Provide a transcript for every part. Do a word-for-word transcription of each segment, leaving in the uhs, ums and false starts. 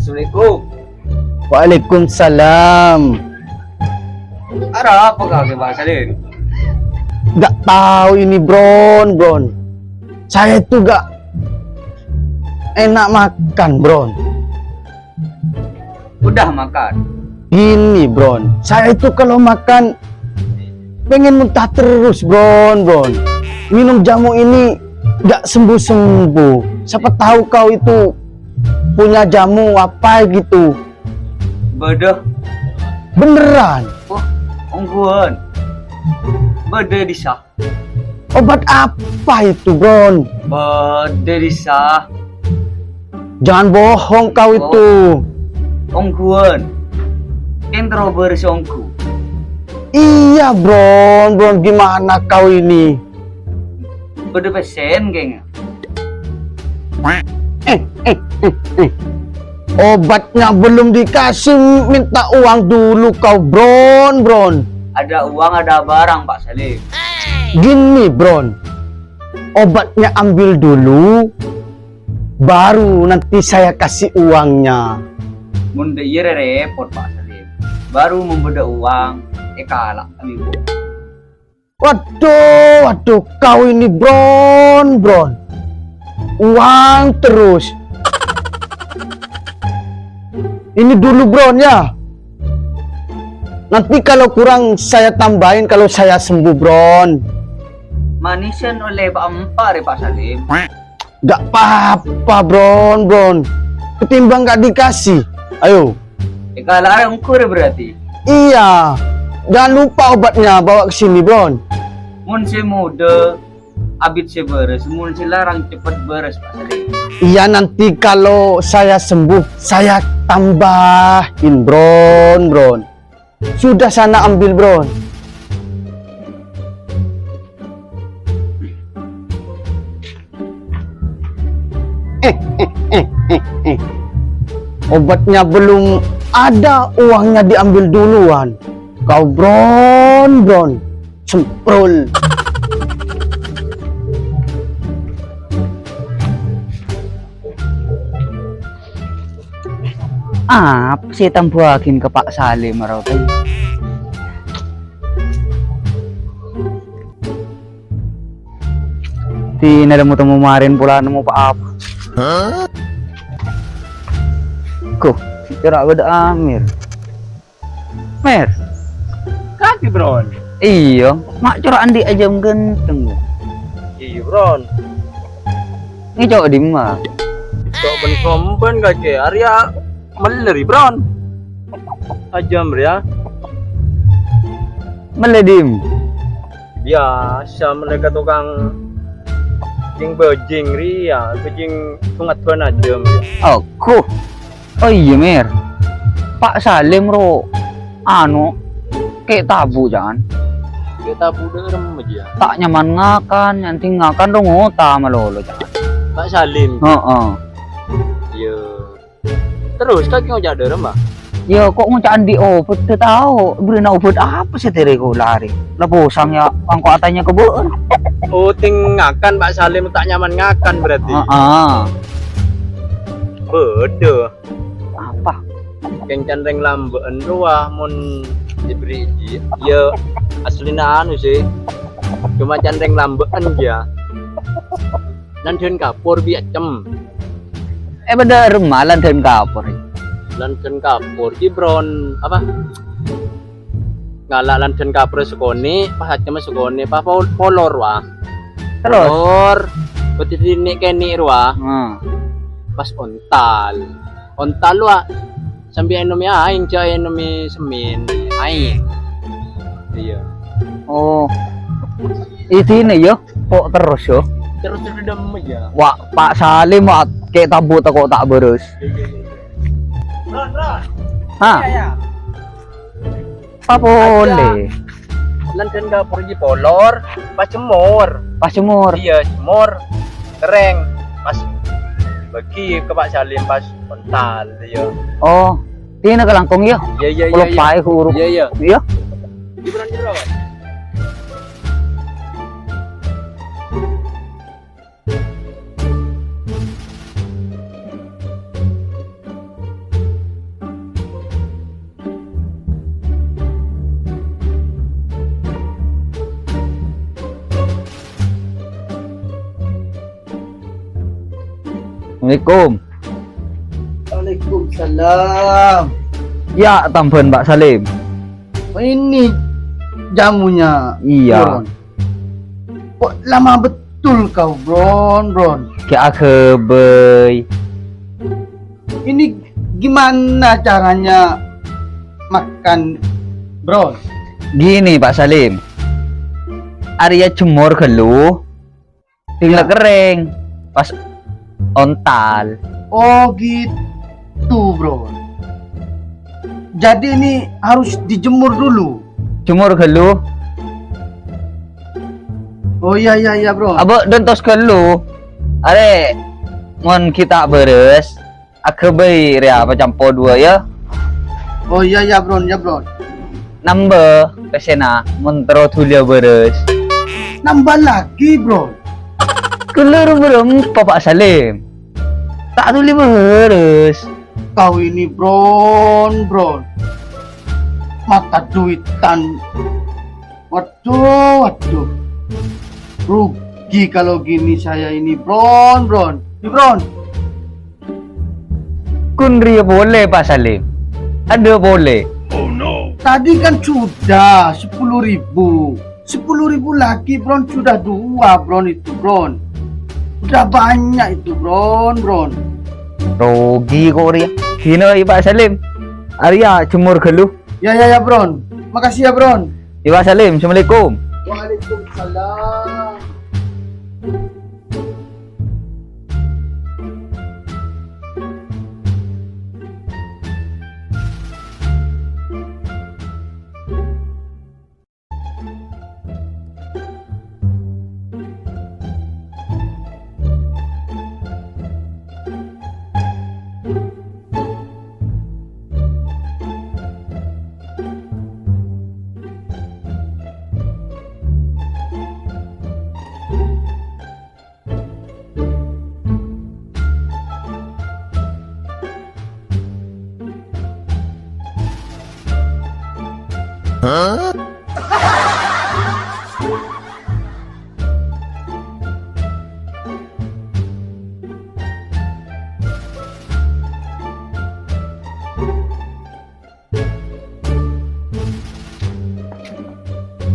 Assalamualaikum. Waalaikumsalam. Arapa kakè, Pak Salim? Nggak tahu ini, Bron, Bron. Saya itu nggak enak makan, Bron. Udah makan? Gini, Bron. Saya itu kalau makan pengen muntah terus, Bron, Bron. Minum jamu ini nggak sembuh-sembuh. Siapa tahu kau itu punya jamu apa gitu. Bâḍâ. Beneran. Oh, ongghuwân. Bâḍâ è ḍissa. Obat apa itu, Bron? Bâḍâ è ḍissa. Jangan bohong kau itu. Ongghuwân. Kèng terro bârâs ongghu. Iya, Bron, Bron, gimana kau ini? Bâḍâ pèssèna kèng. Eh, eh, eh, eh. Obatnya belum dikasih, minta uang dulu kau, Bron, Bron. Ada uang, ada barang, Pak Salim. Gini, Bron. Obatnya ambil dulu, baru nanti saya kasih uangnya. Mon ḍâ' iyâ rè-, rèpot, Pak Salim. Baru mon bâḍâ uang, èkala' amèbu. Waduh, waduh, kau ini, Bron, Bron. Uang terus. Ini dulu, Bron, ya. Nanti kalau kurang, saya tambahin kalau saya sembuh, Bron. Manèsan ollè pa'-empa' rè, Pak Salim. Nggak apa-apa, Bron, Bron. Ketimbang nggak dikasih. Ayo. Èkala' rè ongghu rè berarti. Iya. Jangan lupa obatnya, bawa ke sini, Bron. Mon sè moḍâ, abit sè bârâs. Mon sè larang, cepet bârâs, Pak Salim. Iya, nanti kalau saya sembuh, saya tambahin, Bron, Bron. Sudah sana ambil, Bron. Eh, eh, eh, eh, eh. Obatnya belum ada, uangnya diambil duluan. Kau, Bron, Bron. Semprul. Apa sè ètambâ'âghi ka Pak Salim, Robi? Dinah la mo-temo marèn pola nemmo pa-apa. Koh, cora' bâḍâ Amir. Mir. Kakè, Bron? Iyâ, ma' cora' anḍi' ajâm ghântheng, Bu. Iyâ, Bron. Ngèco' ḍimma? Ngèco' bân-sombân, kakè. Arèya mellè rè, Bron. Ajâm rèya. Mellè ḍimma? Biyasa mellè ka tokang jhing-bâjhing rèya, bâjhing songghâ bân ajâm. Aku. Oh iyâ, Mir. Pa' Salim ro, anu, kè' tabu', Can. Kè' tabu' ḍâ'remma, jiyâ? Ta' nyaman ngakan, nyanding ngakan ro ngota malolo, Can. Pa' Salim? Heeh. Iyâ. Terros, kakè ngoca' ḍâ'remma? Yâ, kok ngoca' anḍi' obhât, ta' tao. Bherri'na obhât apa sè terro ko' larè? La posang, yâ, engko' atanya ka bâ'na. Oh, tèng ngakan, Pa' Salim, ta' nyaman ngakan berarti? Heeh. Bâḍâ. Apa? Kèng can rèng lambâ'ân rowa mon èberri' jiyâ. Yâ, asllina anu sih. Coma can rèng lambâ'ân jiyâ. Lanḍhân kapor bi' accem. Eh, bâḍâ remma lanḍhân kapor. Lanḍhân kapor, Bron, apa? Ngala' lanḍhân kapor sakonè', pas accemma sakonè', pas pol-, polor, wah. Terros? Polor, bâḍâ dinè' kènè' rowa. Hmm. Pas ontal. Ontal, wah. Sambi ènomè aèng, jhâ' ènomè semmèn. Aèng. Iyâ. Oh. Idinè, yâ. Kok terros, yâ? Terros, terros ḍâ'remma, yâ. Wah, Pa' Salim, wah, kè' tabu' tako' ta' bârâs. Iyâ, iyâ, iyâ, iyâ. Ron, Ron. Hah? Iyâ, iyâ. Apa polè? Lanḍhân kapor jiyâ polor, pas jemor. Pas jemor. Iyâ, jemor. Kerrèng. Pas bâgi ka Pa' Salim, pas ontal, iyâ. Oh, dinah kalangkong, yâ? Iyâ, iyâ, iyâ, iyâ. Kalo paè uruk. Iyâ, iyâ. Iyâ. Gibran, Gibran. Assalamualaikum. Waalaikumsalam. Ya, tambhâna Pak Salim. Ini jamunya, Iya. Bron. Kok lama betul kau, Bron, Bron? Ghi' aghâbây. Ini gimana caranya makan, Bron? Gini, Pak Salim. Arèya jemur ghâllu, Tinggal Ya. kering, pas ontal. Oh, gitu, Bro. Jadi ini harus dijemur dulu. Jemur ghâllu. Oh, iya, iya, iya, Bro. Abâ' dântos ghâllu. Arè, mon ghi' ta' bârâs, aghâbây rèya pacampo duwâ', ya. Oh, iya, iya, Bron, ya, Bron. Nambâ pèssèna, mon terro dhuli bârâs. Nambâ lagi, Bron. Ghâllu bârâmpa, Pak Salim? Ta' dhuli bârâs. Kau ini, Bron, Bron. Mata duitan. Waduh, waduh. Rugi kalau gini saya ini, Bron, Bron. Nih, Bron. Kun rèya polè, Pak Salim. Adâ' polè. Tadi kan sudah sepuluh ribu. Sepuluh ribu lagi, Bron, sudah dua, Bron, itu, Bron. Udah banyak itu, Bron, Bron. Rugi kok rèya. Ghina, Pak Salim. Arèya jemur ghâllu. Ya, ya, ya, Bron. Makasih ya, Bron. Iwa Salim, assalamualaikum. Waalaikumsalam.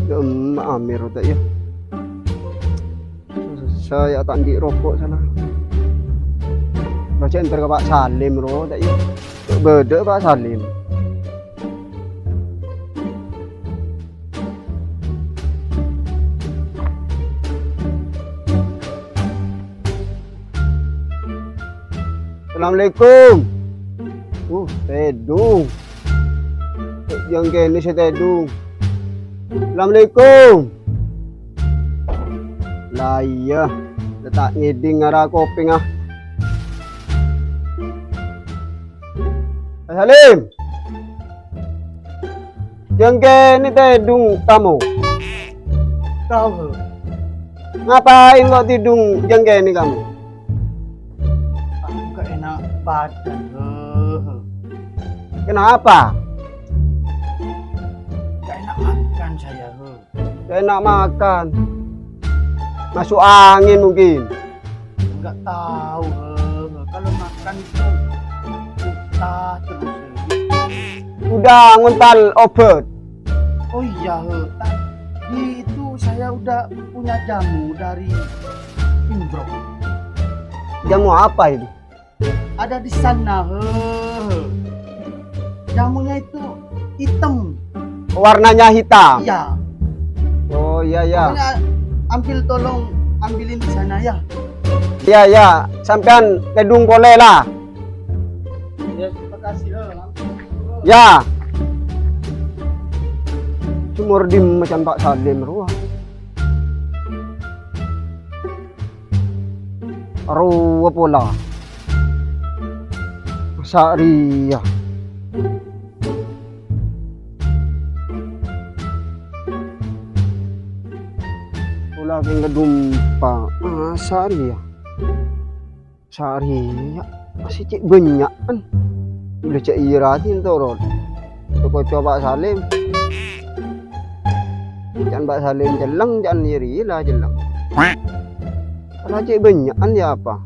Ya, emma Amir ta' iyâ. Saya ta' andi' roko' sana. Lo cè' enter ka Pak Salim ro ta' iyâ. Bâdâ Pak Salim. Assalamualaikum. Uh, tèdung. Jâng kènè sè tèdung. Assalamualaikum. La iyâ, la ta' ngèdhing ara kopèngnga. Pak Salim. Jâng kènè tèdung kamu. Tao, he. Ngapain kok tèdung jâng kènè kamu? Aku gak enak badan, he. Kenapa? Gak enak makan saya, he. Gak enak makan. Masuk angin mungkin. Nggak tahu, he. Kalau makan itu muntah terus, he. Udah ngontal obat. Oh iya, he. Tadi itu saya udah punya jamu dari Imbrong. Jamu apa itu? Ada di sana, he. Jamunya itu hitam. Warnanya hitam? Iya. Oh, iya, iya. Pokoknya ambil, tolong ambilin di sana, ya. Iya, iya. Sampean tèdung polè, la. Ya, terima kasih, he. Ya. Jemur dimma can Pak Salim rowa. Rowa pola. Masa' rèya. Pola kèng kadhumpa. Masa' rèya. Masa' rèya. Masih cè' bânnya'an. Udah cè' iyâ rajin toron. Coba-coba Pak Salim. Can Pak Salim celleng, can iyâ rèya la celleng. Ra cè' bânnya'an ya apa?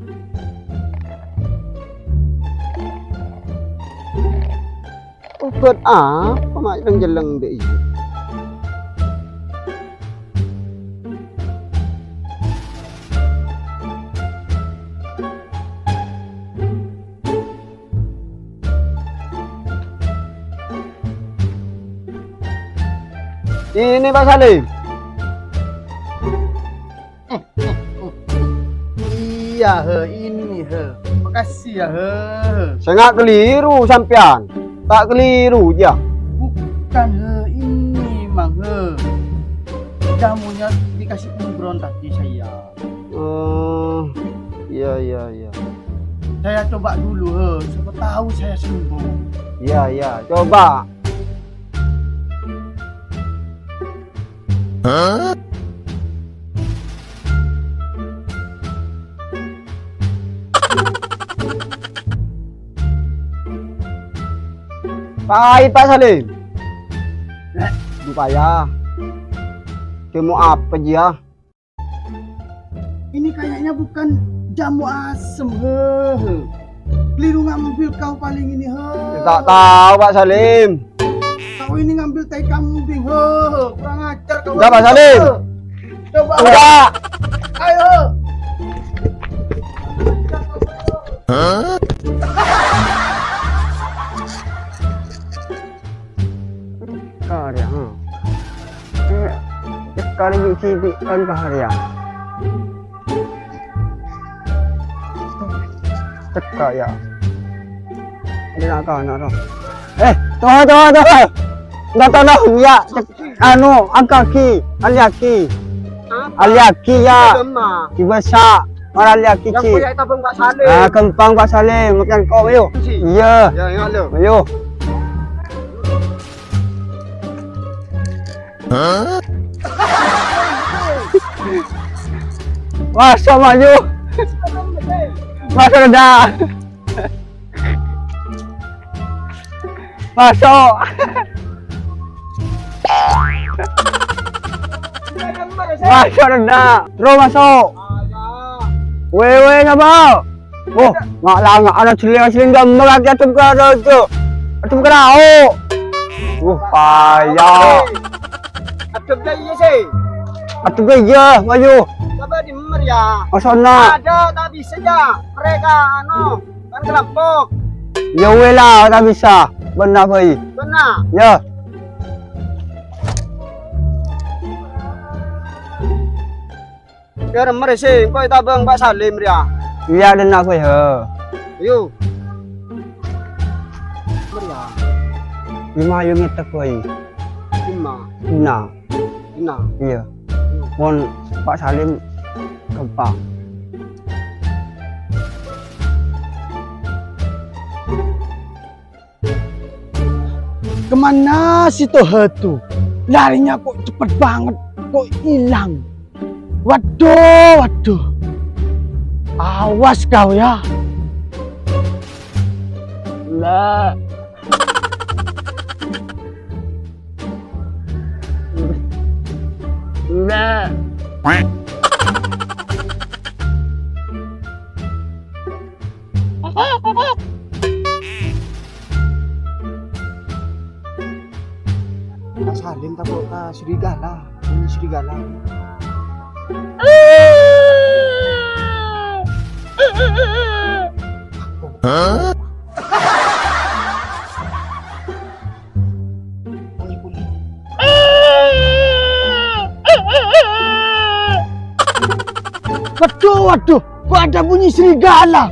Obât apa ma' jelleng-jelleng bi' iyâ? Ini, Pak Salim. Iyâ, he, ini, he. Makasih ya, he. Sènga' keliru sampèyan. Ta' keliru, jâ. Bukan, he, ini, Mang, he. Jamunya dikasih Om Bron tadi saya. Oh, iya, iya, iya. Saya coba dulu, he. Siapa tahu saya sembuh. Iya, iya, coba. Pahit, Pak Salim. Lè'. Supaya. Kemo apa, jiyâ? Ini kayaknya bukan jamu asem, he, he. Keliru ngambil kau paling ini, he. Ya, tak tahu, Pak Salim. Kau ini ngambil tai kambing, he, he. Kurang ajar kau. Enggak, Pak Salim. Coba. Enggak. Ayo. Karya, ha. Eh, sekali biji bi-, kan karya. Cekka, ya. Ini nak kana, no. Eh, tuh, tuh, tuh. Enggak tahu, ya. Cek-, anu, angkaki, aliaki. Apa? Aliaki, ya. Itu mah. Dibasa. Mara aliaki, Ci. Yang punya tabung Pak Salim. Ah, gampang, Pak Salim. Makan kok, ayo. Ci. Iya. Ya, ingat lo. Ayo. Masuk, maju. Masuk, dah. Masuk. Masuk, dah. Terus masuk. Wewe, sapa? Oh, nga' la nga' ana jhelling asli gambar ati adhem ka raja. Adhem ka rao. Uh, paya. Adhem ka iya sih. Adhem ka iya, maju. Coba di mer ya. Osona. Ada tak bisa ya. Mereka anu, kan kelompok. Ya weh la, tak bisa. Benar, Boy. Benar. Ya. Kèr merè sè engko' ètabâng Pak Salim rèya. Iyâ, dhinna' bhâi, he. Ayo. Rèya. Dimma ayo ngètèk bhâi? Dimma? Dhinna'. Dhinna'? Iyâ. Mon Pak Salim ghâmpang. Kemana si Toha tuh? Larinya kok cepet banget, kok hilang. Waduh, waduh. Awas kau ya. Mbak. Mbak. Pak Salim tabok ka serigala. Ini serigala. Hah? Waduh, waduh, kok ada bunyi serigala?